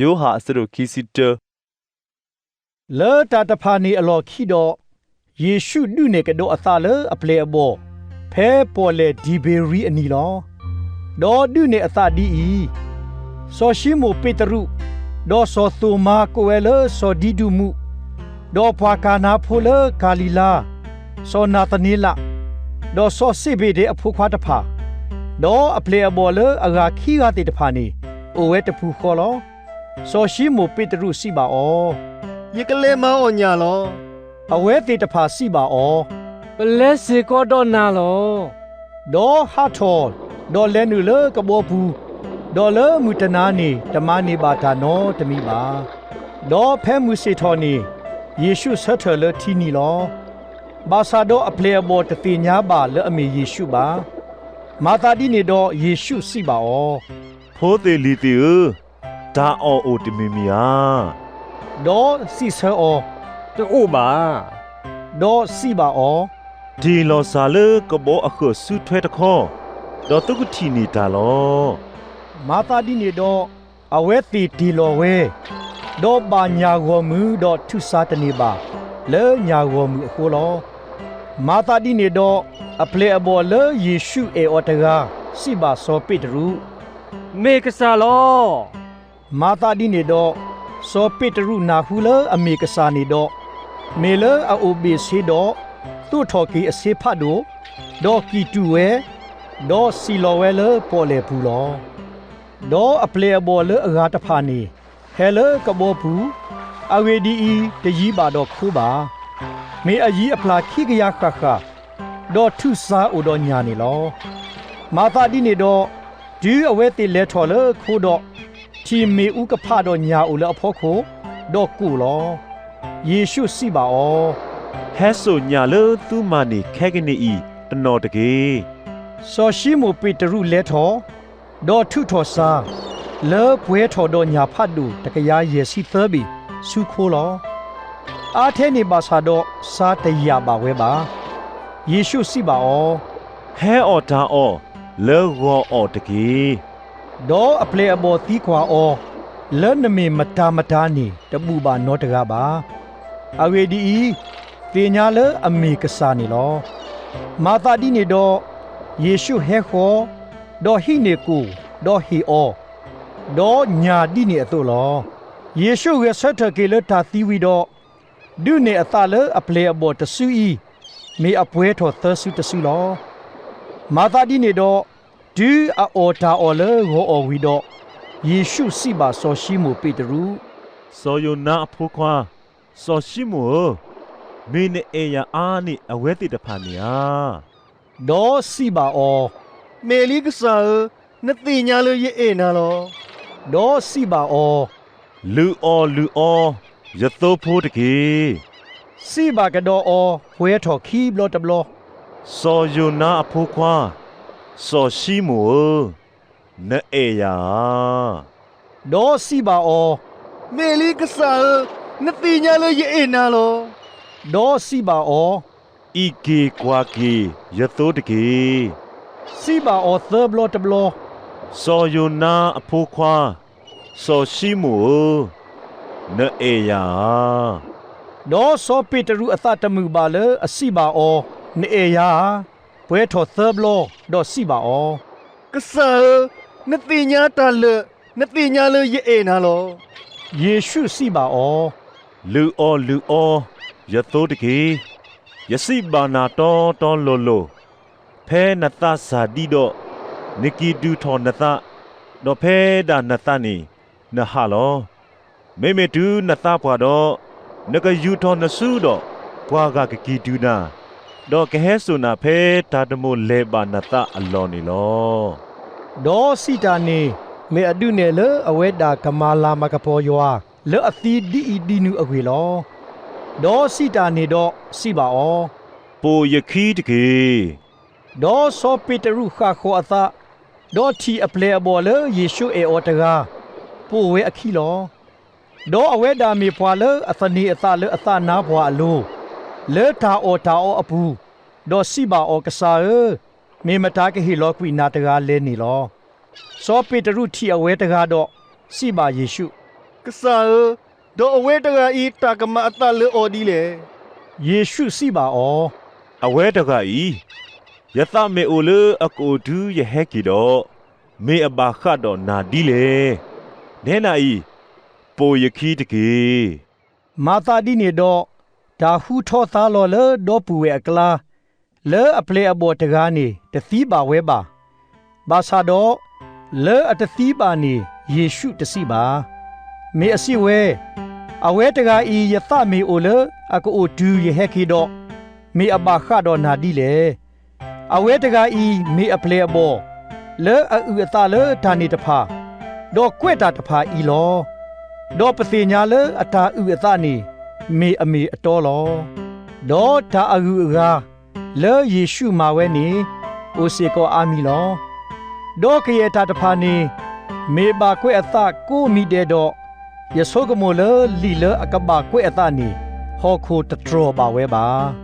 ယိၤဟၣ်အဆၢဒိၣ်ခံဆံတၢ လၢတၢ်တဖၣ်န့ၣ်အလီၢ်ခံဒီး, ယ့ၣ်ရှူးဒုးနဲၣ်ကဒီးအသးလၢအပျဲၢ်အဘီၣ် ဖဲပီၣ်လဲၣ်ဒံၤဘ့ရံအနံၤလီၤ. ဒီးဒုးနဲၣ်အသးဒ်အံၤ, စီၤၡံမိၣ်ပ့းတရူး, ဒီးစီၤသိၣ်မါကိးဝဲလၢစီၤဒံဒူမူး, ဒီးပှၤကၤနါဖိလၢကၤလံၤလါ, စီၤနၤသန့လး, ဒီးစီၤစ့းဘ့းဒဲးအဖိခွါတဖၣ်, ဒီးအပျဲၢ်အဘီၣ်လၢအဂၤခံဂၤသ့ၣ်တဖၣ်န့ၣ် အိၣ်ဝဲတပူၤဃီလီၤ. စီၤၡံမိၣ်ပ့းတရူးစံးဘၣ်အီၤ, ယကလဲၤမၤအီၣ်ညၣ်လီၤ. အဝဲသ့ၣ်တဖၣ်စံးဘၣ်အီၤ, ပလဲၤစ့ၢ်ကီးဒီးနၤလီၤ. ဒီးဟးထီၣ်, ဒီးလဲၤနုာ်လၢကဘီပူၤ, ဒီးလၢမုၢ်တနၤန့ၣ် တမၤန့ၢ်ဘၣ်တၢ်နီတမံၤဘၣ်. ဒီးဖဲမုၢ်ဆ့ၣ်ထီၣ်န့ၣ်, ယ့ၣ်ရှူးဆၢထၢၣ်လၢထံနံၤလီၤ. ဘၣ်ဆၣ်ဒီးအပျဲၢ်အဘီၣ်တသ့ၣ်ညါဘၣ်လၢအမ့ၢ်ယ့ၣ်ရှူးဘၣ်. မၤသးဒ်န့ၣ်ဒီးယ့ၣ်ရှူးစံးဘၣ်အီၤ, ဖိသ့ၣ်လံၤသ့ၣ်ဧၢ, တၢ်အီၣ်အိၣ်တမံၤမံၤဧါ. ဒီးစံးဆၢအီၤ, တအိၣ်ဘၣ်. ဒီးစံးဘၣ်အီၤ, တ့ၢ်လီၤစၢ်လၢကဘီအဃၢၤဆူထွဲတခီ, ဒီးသုကထံၣ်န့ၢ်တၢ်လီၤ. မၤသးဒ်န့ၣ်ဒီး, အဝဲသ့ၣ်တ့ၢ်လီၤဝဲ, ဒီးဘၣ်ညၣ်ဂီၢ်မုၢ်ဒီးထုးစၢ်တန့ၢ်ဘၣ် လၢညၣ်ဂီၢ်မုၢ်အဃိလီၤ. မၤသးဒ်န့ၣ်ဒီး, အပျဲၢ်အဘီၣ်လၢယ့ၣ်ရှူးအဲၣ်အီၤတဂၤ စံးဘၣ်စီၤပ့းတရူး, မ့ၢ်ကစၢ်လီၤ. မၤသးဒ်န့ၣ်ဒီး, စီၤပ့းတရူးနၢ်ဟူလၢအမ့ၢ်ကစၢ်န့ၣ်ဒီး, မ့ၢ်လၢအအိၣ်ဘ့ၣ်ဆ့ဒီး, သိးထီၣ်က့ၤအဆ့ဖးဒိၣ်, ဒီးကံၢ်တူာ်ဝဲ, ဒီးစံၣ်လီၤဝဲလၢပီၣ်လဲၣ်ပူၤလီၤ. ဒီးအပျဲၢ်အဘီၣ်လၢအဂၤတဖၣ်န့ၣ် ဟဲလၢကဘီပူၤ, အဂ့ၢ်ဒ်အံၤ, တယံၤဘၣ်ဒီးခိဘၣ်. မ့ၢ်အယံၤအပျၢ်ခံကယၤဃၣ်ဃၣ်, ဒီးထုးစၢ်အိၣ်ဒီးညၣ်န့ၣ်လီၤ. မၤသးဒ်န့ၣ်ဒီး, တုၤအဝဲသ့ၣ်လဲၤထီၣ်လၢခိဒီး, ထံၣ်မ့ၣ်အူကဖးဒီးညၣ်အိၣ်လၢအဖီခိၣ်, ဒီးကိၢ်လီၤ. ယ့ၣ်ရှူးစံးဘၣ်အီၤ, ဟဲစိာ်ညၣ်လၢသုမၤန့ၢ်ခဲကနံၣ်အံၤတနီၤတက့ၢ်. စီၤၡံမိၣ်ပ့းတရူးလဲၤထီၣ်, ဒီးထုးထီၣ်စၢ်, လၢပှဲၤထီၣ်ဒီးညၣ်ဖးဒိၣ်တကယၤယဲၢ်ဆံသၢဘ့ၣ်ဆူခိလီၤ. အါထဲန့ၣ်ဘၣ်ဆၣ်ဒီး စၢ်တယာ်ဘၣ်ဝဲဘၣ်. ယ့ၣ်ရှူးစံးဘၣ်အီၤ, ဟဲအီၣ်တၢ်အီၣ်လၢဂီၤအီၣ်တက့ၢ်. ဒီးအပျဲၢ်အဘီၣ်သံကွၢ်အီၤ, လၢနမ့ၢ်မတၤမတၤန့ၣ် တဘူၣ်ဘၣ်နီတဂၤဘၣ်. အဂ့ၢ်ဒ်အံၤ, သ့ၣ်ညါလၢအမ့ၢ်ကစၢ်န့ၣ်လီၤ. မၤသးဒ်န့ၣ်ဒီး, ယ့ၣ်ရှူးဟဲဃီၤ, ဒီးဟံးန့ၢ်ကိၣ်, ဒီးဟ့ၣ်အီၤ, ဒီးညၣ်ဒ်န့ၣ်အသိးလီၤ. ယ့ၣ်ရှူးဂဲၤဆၢထၢၣ်က့ၤလၢတၢ်သံဝံၤဒီး, ဒုးနဲၣ်အသးလၢအပျဲၢ်အဘီၣ်တစုအံၤ, မ့ၢ်အပှဲၤထီၣ်သၢစုတစုလီၤ. မၤသးဒ်န့ၣ်ဒီး, တုၤအအီၣ်တၢ်အီၣ်လၢဂီၤအီၣ်ဝံၤဒီး, ယ့ၣ်ရှူးစံးဘၣ်စီၤၡံမိၣ်ပ့းတရူး, စီၤယိၤနါအဖိခွါ, စီၤၡံမိၣ်ဧၢ, မ့ၢ်နအဲၣ်ယၤအါန့ၢ်အဝဲသ့ၣ်တဖၣ်န့ၣ်ဧါ. ဒီးစံးဘၣ်အီၤ, မ့ၢ်လံကစၢ်ဧၢ, နသ့ၣ်ညါလၢယအဲၣ်နၤလီၤ. ဒီးစံးဘၣ်အီၤ, လုၢ်အီၣ်လုၢ်အီ, ယသိဖိတက့ၢ်. စံးဘၣ်ကဒီးအီၤပှဲၤထီၣ်ခံဘျီတဘျီ, စီၤယိၤနါအဖိခွါ, စီၤၡံမိၣ်ဧၢ, နအဲၣ်ယၤဧါ. ဒီးစံးဘၣ်အီၤ, မ့ၢ်လံကစၢ်ဧၢ, နသ့ၣ်ညါလၢယအဲၣ်နၤလီၤ. ဒီးစံးဘၣ်အီၤ, အံးက့ၤကွၢ်က့ၤယသိတက့ၢ်. စံးဘၣ်အီၤသၢဘျီတဘျီ, စီၤယိၤနါအဖိခွါ, စီၤၡံမိၣ်ဧၢ, နအဲၣ်ယၤဧါ. ဒီးစီၤပ့းတရူးအသးတမုာ်ဘၣ်လၢအစံးဘၣ်အီၤ, နအဲၣ်ယၤဧါ, ပှဲၤထီၣ်သၢဘျီ, ဒီးစံးဘၣ်အီၤ, ကစၢ်ဧၢ, နသ့ၣ်ညါတၢ်လၢာ်, နသ့ၣ်ညါလၢယအဲၣ်နၤလီၤ. ယ့ၣ်ရှူးစံးဘၣ်အီၤ, လုၢ်အီၣ်လုၢ်အီ, ယသိတက့ၢ်. ယစံးဘၣ်နၤတီတီလိၤလိၤ, ဖဲနသးစၢ်ဒံးဒီး, နကံၢ်ဒုၣ်ထီၣ်နသး, ဒီးဖဲဒၣ်နသးန့ၣ်, နဟးလီၤ. မ့မ့ၢ်တုၤနသးပှၢ်ဒီး, နကယူာ်ထီၣ်နစုဒီးပှၤဂၤကကံၢ်ဒုၣ်နၤ, ဒီးကဟဲစိာ်နၤဖဲတၢ်တမိၣ်လဲၤဘၣ်နသးအလီၢ်န့ၣ်လီၤ. ဒီးစံးတၢ်န့ၣ်, မ့ၢ်အဒုးနဲၣ်လၢအဝဲဒၣ်ကမၤလၤမၤကပီၤယွၤလၢအသံဒ်အံၤဒ်နုၤအဂ့ၢ်လီၤ. ဒီးစံးတၢ်န့ၣ်ဒီးစံးဘၣ်အီၤ, ပိာ်ယခံတက့ၢ်. ဒီးစီၤပ့းတရူးဃၣ်ဃီၤအသး, ဒီးထံၣ်အပျဲၢ်အဘီၣ်လၢယ့ၣ်ရှူးအဲၣ်အီၤတဂၤ, ပိာ်ဝဲအခံလီၤ. ဒီးအဝဲဒၣ်မ့ၢ်ပှၤလၢအသန့ၤအသးလၢအသးနါပှၢ်အလိၤ, လၢတၢ်အီၣ်တၢ်အီအပူၤ, ဒီးစံးဘၣ်အီၤ, ကစၢ်ဧၢ, မ့ၢ်မတၤကဟ့ၣ်လီၤကွံာ်နၤတဂၤလဲၣ်န့ၣ်လီၤ. စီၤပ့းတရူးထံၣ်အဝဲတဂၤဒီး, စံးဘၣ်ယ့ၣ်ရှူး ကစၢ်ဧၢ, ဒီးအဝဲတဂၤအံၤ တၢ်ကမၤအသးလၢအီၤဒ်လဲၣ်. ယ့ၣ်ရှူးစံးဘၣ်အီၤ, အဝဲတဂၤအံၤ, ယသးမ့ၢ်အိၣ်လၢအကအိၣ်တုၤယဟဲက့ၤဒီး, မ့ၢ်အဘၣ်ဃးဒီးနၤဒ်လဲၣ်. နဲနၤအံၤ, ပိာ်ယခံတက့ၢ်. မၤသးဒ်န့ၣ်ဒီး, တၢ်ဟူထီၣ်သါလီၤလၢဒီပုၢ်ဝဲၢ်အကျါ, လၢအပျဲၢ်အဘီၣ်တဂၤန့ၣ် တသံဘၣ်ဝဲဘၣ်. ဘၣ်ဆၣ်ဒီး, လၢအတသံဘၣ်န့ၣ် ယ့ၣ်ရှူးတစံးဘၣ်. မ့ၢ်အစံးဝဲ, အဝဲတဂၤအံၤ ယသးမ့ၢ်အိၣ်လၢအကအိၣ်တုၤယဟဲက့ၤဒီး, မ့ၢ်အဘၣ်ဃးဒီးနၤဒ်လဲၣ်. အဝဲတဂၤအံၤမ့ၢ်အပျဲၢ်အဘီၣ်, လၢအအုၣ်အသးလၢတၢ်န့ၣ်တဖၣ်, ဒီးကွဲးတၢ်တဖၣ်အံၤလီၤ. ဒီးပသ့ၣ်ညါလၢအတၢ်အုၣ်အသးန့ၣ် မ့ၢ်အမ့ၢ်အတီလီၤ. ဒီးတၢ်အဂုၤအဂၤလၢယ့ၣ်ရှူးမၤဝဲန့ၣ် အိၣ်စ့ၢ်ကီးအါမံၤလီၤ. ဒီးကယဲၢ်တၢ်တဖၣ်န့ၣ် မ့ၢ်ဘၣ်ကွဲးအသးကိးမံၤဒဲးဒီး, ယဆိကမိၣ်လၢလံာ်လၢအကဘၣ်ကွဲးအသးန့ၣ် ဟီၣ်ခိၣ်တတြီၢ်ဘၣ်ဝဲဘၣ်.